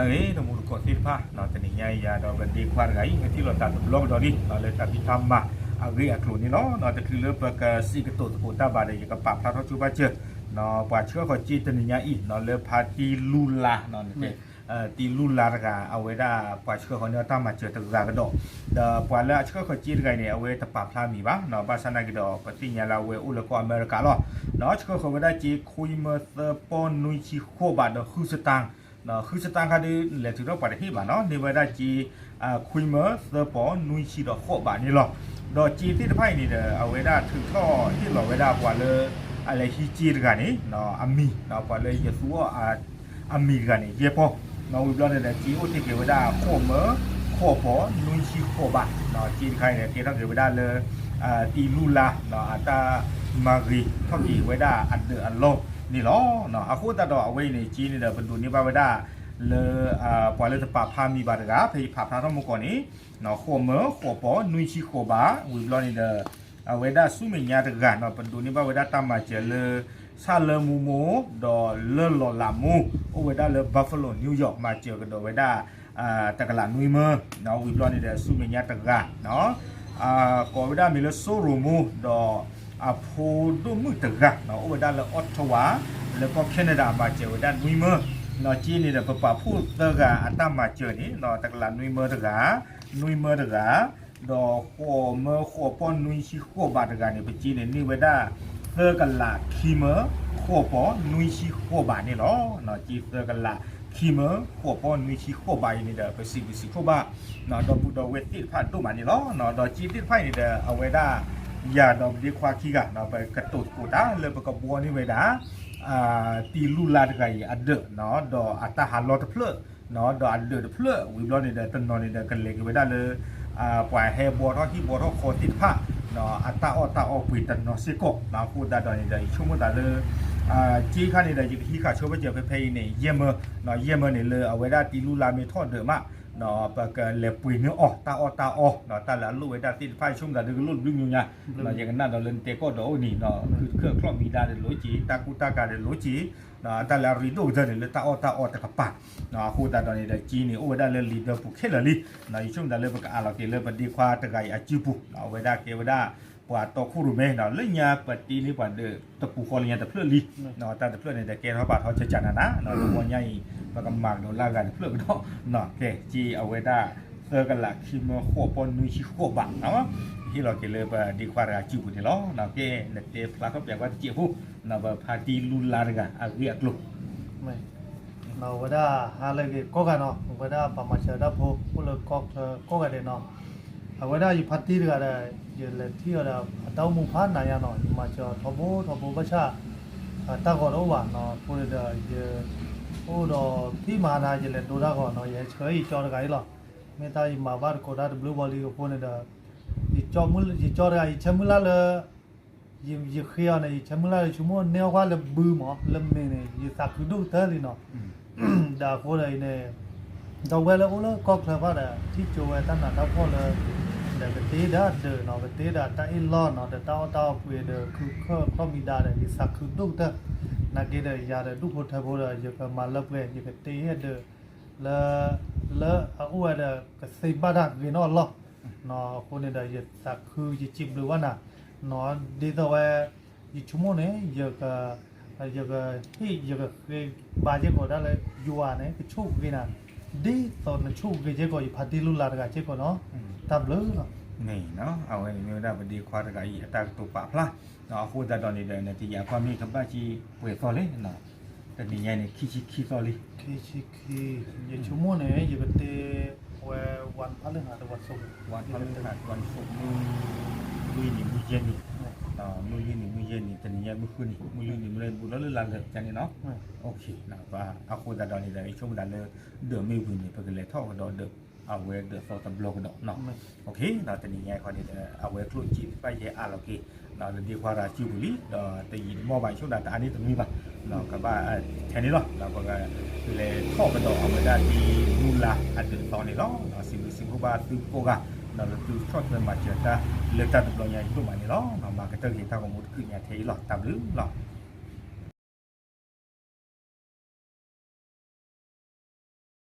ဂ့ၤ တမူတကိးသ့ၣ်တဖၣ် တနံၤညါအံၤ ယၤဒီးပဒ့ခွါတဂၤအံၤ ဟဲထံၣ်လိာ်သးတဘျီကဒီးလံ လၢတၢ်ဖံးတၢ်မၤအဂ့ၢ်အကျိၤန့ၣ်လီၤ. တချုးလၢပကစံးကတိၤသကိးတၢ်ဘၣ်ဒီး ယကပာ်ဖျါထီၣ်ဆိပာ်စၢၤ ပှၤဆှၢဃီၤစ့တနံၤညါအံၤ လၢဖါတံလူလါ တံလူလါတဂၤ အဝဲဒၣ်ပှၤဆှၢဃီၤန့ၢ်အီၤတၢ်မၤစၢၤတဂၤကဒီး ဒီးပှၤလၢအဆှၢဃီၤစ့တဂၤအံၤန့ၣ် အဝဲတပာ်ဖျါမံၤဘၣ် ဘၣ်ဆၣ်သနာ်က့ဒီး ပသ့ၣ်ညါလၢအဝဲအိၣ်လၢကီၢ်အမဲရကၤလီၤ. ဆှၢဃီၤဝဲဒၣ်စ့ ခွံမၢသၢပီနွံဆံဃိးဘးဒီးဃုစတၢၣ် ဃုစတၣ်ခါဒုး လဲၤထုးထီၣ်ပှၤတဟ့ၣ်ဘၣ်နီၤ န့ၢ်ဝဲဒၣ်စ့ ခွံမၢသၢပီနွံဆံဒီးဃိးဘးန့ၣ်လီၤ. ဒီးစ့သ့ၣ်တဖၣ်အံၤန့ၣ်ဒီး အဝဲဒၣ်ထုးထီၣ်ဟ့ၣ်လီၤဝဲဒၣ်ပှၤလၢ အလဲၤဟံးစ့တဂၤန့ၣ် အမံၤ ပှၤလၢယသူအီၤ အမံၤတဂၤန့ၣ် ယဲၢ်ပီ ဝံၤဘျီန့ၣ်ဒီး စ့အိၣ်တ့ၢ်က့ၤဝဲဒၣ် ဃိးမၢဃိးပီနွံဆံဃိးဘး စ့တခါအံၤန့ၣ် ကဲထီၣ်က့ၤဝဲဒၣ်လၢ တံလူလါ အတၢ်မၤဂ့ၤထီၣ်က့ၤဝဲဒၣ်အဒၢးအလီၢ်န့ၣ်လီၤ. အဃိသတးဒီးအဝဲအံၤန့ၣ် စ့န့ၣ်ဒီး ပဒိးန့ၢ်ဘၣ်ဝဲဒၣ် လၢ ပှၤလၢတပာ်ဖျါမံၤဘၣ်တဂၤ ဖဲယဖးဖျါထီၣ်မူကီၢ်န့ၣ် ဃိးမၢဃိးပီနွံဆံဃိးဘး ဝံၤဘျီန့ၣ်ဒီး အဝဲဒၣ်ဆူမဲာ်ညါတဂၤနီၤ ပဒိးန့ၢ်ဘၣ်ဝဲဒၣ်တၢ်မၤစၢၤလၢ ဆၣ်လၢမူမိၢ် ဒီးလၢလီၤလးမိၢ် အိၣ်ဝဲဒၣ်လၢ Buffalo New York မၤစၢၤကဒီးဝဲဒၣ် တကလးနွံမၢ ဝံၤဘျီန့ၣ်ဒီး ဆူမဲာ်ညါတဂၤ ကိးဝဲဒၣ်မံၤလၢစိရိၤမိၢ် ဒီးအဖိဒိၣ်မုၣ်တဂၤ အိၣ်ဝဲဒၣ်လၢ Ottawa လၢကီၢ် Canada မၤစၢၤဝဲဒၣ်နွံမၢ စ့န့ၣ်ဒီး ပပာ်ဖှိၣ်သၢဂၤအတၢ်မၤစၢၤန့ၣ် တကလးနွံမၢတဂၤ နွံမၢတဂၤ ဒီးဃိးမၢဃိးပီနွံဆံဃိးဘးတဂၤန့ၣ် ပစ့န့ၣ်န့ၢ်ဝဲဒၣ် သၢကလးခံမၢဃိးပီနွံဆံဃိးဘးန့ၣ်လီၤ. စ့သၢကလးခံမၢဃိးပီနွံဆံဃိးဘးအံၤန့ၣ်ဒီး ပစံးဘျုးစံးဖှိၣ်ဘၣ် ဒီပုၢ်ဒီဝဲၢ်သ့ၣ်တဖၣ်ဒိၣ်မးန့ၣ်လီၤ. ဒီးစ့သ့ၣ်တဖၣ်အံၤန့ၣ်ဒီး အဝဲဒၣ် ယၤဒီးပဒ့ခွါခံဂၤ ပကတိၤသကိးတၢ်လၢပကဘှီန့ၢ်ဝဲဒၣ် တံလူလါတဂၤအံၤအဒၢး ဒီးအတၢ်ဟးလီတဖျၢၣ် ဒီးအဒၢးတဖျၢၣ် ဝံၤဘျီန့ၣ်ဒီး တနီၤန့ၣ်ဒီး ကလဲၤက့ၤဝဲဒၣ်လၢ ပှၤဟဲဘှီထီၣ်ဟံၣ်ဘှီထီၣ်ဃီသ့ၣ်တဖၣ် အတၢ်အီၣ်တၢ်အီပှ့ၤတနီၤစ့ၢ်ကီး အဃိသတးဒီးန့ၣ်ဒီး ယဆိကမိၣ်သးလၢ စ့ခါန့ၣ်ဒီး ယကဟံးဃာ်ဆိပာ်စၢၤဖဲဖဲအံၤန့ၣ် ယဲၢ်မၢ ယဲၢ်မၢန့ၣ်လၢအဝဲဒၣ်တံလူလါမ့ၢ်ထီၣ်ဒၢးမး ပကလဲၤပှ့ၤန့ၢ်အီၤ တၢ်အီၣ်တၢ်အီ တၢ်လၢအလိၣ်ဝဲဒၣ်သ့ၣ်တဖၣ် ယဆိကမိၣ်သးဒုးကလိၣ်တဘျုးမံၤညါ ယကနၣ်ဒီးလၢနတဲကီၢ်ဒီးအိၣ်န့ၣ် ခုတခၢၣ်ချီၣ်မံၤဒါဒီးလိၣ်က့ၤ တၢ်ကူတၢ်ကၤဒီးလိၣ်က့ၤ တၢ်လၢအရ့ဒိၣ်ကတၢၢ်န့ၣ် လၢတၢ်အီၣ်တၢ်အီတကပၤ အဃိသတးဒီးန့ၣ်ဒီး စ့န့ၣ် အိၣ်ဝဲဒၣ်လၢလံာ်ဒၢပူၤခဲလၢာ်လံ ယဆိကမိၣ်သးလၢပကအးလီၤက့ၤလၢပဒ့ခွါတဂၤအံၤအစုပူၤ အဝဲဒၣ်ကဲဝဲဒၣ် ပှၤတီခိၣ်ရိၣ်မဲ လၢညါပတ့န့ၢ်ပှၤဒၢး တပူၤဃီလၢညါတဖျၢၣ်လံ တၢ်တဖျၢၣ်န့ၣ်ဒီး ကဲထီၣ်ပာ်ထီၣ်ကကနၤနၤ တဝီညါအံၤ ပကမၤကဒီးလၢအဂၤတဖျၢၣ်ကဒီး ကဲ စ့အဝဲဒၣ် သၢကလးခံမၢဃိးပီနွံဆံဃိးဘး ဟ့ၣ်လီၤက့ၤလၢပဒ့ခွါတဂၤစုပူၤန့ၣ်လီၤ. ကဲ နတဲဖျါထီၣ်ပၠးကွၢ်တစဲးဖိ ပဖါတံလူလါတဂၤအဂ့ၢ်အကျိၤ အဝဲဒၣ်ဟါလၢအဂ့ၤကိးဂၤနီၤ အဝဲဒၣ်ပှၤမၤစၢၤတၢ်ဖိ အိၣ်လၢကီၢ်ချၢကိးဂၤဒဲးနီၤ အဝဲဒၣ်ယဖါတံတဂၤဒီး ယလဲၤထံၣ်အီၤဒီး အတၢ်အိၣ်မူဖးနးညါနီၤ ယမၤစၢၤထီဘိထီဘိဘၣ်ဆၣ် တၢ်ဂီၤတအိၣ်ဘၣ်နီၤ အဃိန့ၣ်ဒီး ယအိၣ်ဒီးဖံမၤနၤ ယလဲၤဒိတၢ်ဂီၤနီၤ ယဟဲဆှၢယကၠီတဂၤအံၤလီၤ မ့ၢ်တၢ်ယမၤဘၣ်တကိးတၢ်တဘျုးဘီလံအဃိန့ၣ်ဒီး ယကၠီတဂၤ ယဆၢမုၢ်လၢ်လၢ ယဃ့အီၤန့ၣ် ယဆၢမုၢ်လၢ်လၢဆိကမိၣ်န့ၢ်အီၣ်ကွၢ်လၢဘုမး လၢမ့ၢ်န့ၣ် ယသးခုဒိၣ်ကတၢၢ်လံနီၤ ဒီးအဃိဒီးအံၤန့ၣ် ဒီပုၢ်ဝဲၢ်လၢအိၣ်လၢကီၢ်ချၢဖၣ်ဒီး ထံၣ်ကၠိဝဲတၢ်နးတၢ်ဖှီၣ်လၢ ဒီးကတ့ဒီးအဒၢးနီၤ ကတ့ဒီးတၢ်အ့ၣ်လိာ်နီၤ ဒီးတၢ်အီၣ်တၢ်အီပှ့ၤဒီး ခုခၢၣ်ချီၣ်မံၤဒါဒီး ယသးခုဒိၣ်ကတၢၢ် နာ်က့ဒီးယၤဒီးဒူၣ်ဖိထၢဖိဒီး ယကမၤလၢပှဲၤ ယကတ့ဟဲဒၢး လၢ လၢအအိၣ်ဝဲဒီးကသ့ဘၣ်တၢ်ဂ့ၤနီၣ်အလီၢ် အဃိန့ၣ်ဒီး ယသးခုယစံးဘျုးဘၣ်နၤ ဒ်သိးဝဲ ယဆိကမိၣ်န့ၣ် ယက ယကဟ့ၣ် ယကဃ့ဘါစ့ၢ်ကီးဒၣ်လၢ ယွၤန့ၣ် ကဆိၣ်ဂ့ၤနၤ ဒ်သိးနဆိၣ်ဂ့ၤစ့ၢ်ကီး ယဖါတံလူလါတဂၤစ့ၢ်ကီးနီၤ တၢ်ဘျုးလီၤ. န့ၣ်နီၤ အဝဲန့ၣ်မ့ၢ်ဝဲဒၣ်ပဒ့ခွါတဂၤအံၤ အတၢ်ကတိၤပာ်ဖျါ အဃိသတးဒီးန့ၣ်ဒီး နတယာ်ကွၢ်မ့ၢ်ကဘၣ်က့ၤပှဲၤသီလဲၣ် တနံၤညါန့ၣ် ခံဆံခံသီလံ ခံဆံခံ ယဆိကမိၣ်န့ၣ် ယကတ့ဝဲ ဝၣ်ဖးလၢဟးတဝၣ်ဆိၣ် ဝၣ်ဖးလၢဟးတဝၣ်ဆိၣ် မုၢ်လွံၢ်နံၤမုၢ်ယဲၢ်နံၤ မုၢ်လွံၢ်နံၤမုၢ်ယဲၢ်နံၤ တနံၤညါမုၢ်ဃုနံၤ မုၢ်လွံၢ်နံၤမုၢ်လၢဘူးလီၤလၢလါလၢာ်ကန့ၣ်နီၤ အဃိသတးဒီးန့ၣ်ဒီး ယဆိကမိၣ်သးလၢ ဒၢးမ့ၢ်ဝံၤန့ၣ် ပကလဲၤထီၣ်ကဒီးဒၢး အဝဲဒၢးသီတဘျီကဒီး တနံၤညါခီန့ၣ်ဒီး အဝဲကျိၣ်စ့တဖၣ်ယဟဲအးလီၤက့ၤ လၢဒ့ခွါတဂၤစုပူၤလံ ဒီးတယံာ်တမီၢ်ဘၣ် ယဆိကမိၣ်သးတအါန့ၢ်တနွံဘၣ် ကဘၣ်ထဲန့ၣ်လီၤ ပကလဲၤထီၣ်ကဒီးအဝဲဒၣ်တံလူလါအဒၢးသီန့ၣ်လီၤ စံးဘျုးစံးဖှိၣ်ဘၣ်သုကိးဂၤ လၢသုဆီၣ်ထွဲမၤစၢၤတၢ်လၢတၢ်တဘျီညါအံၤဒိၣ်မးန့ၣ်လီၤ မၤကတၢၢ်က့ၤတၢ်ဂီၤမူတကုၢ်ညါထဲအံၤလီၤ တၢ်ဘျုးလီၤ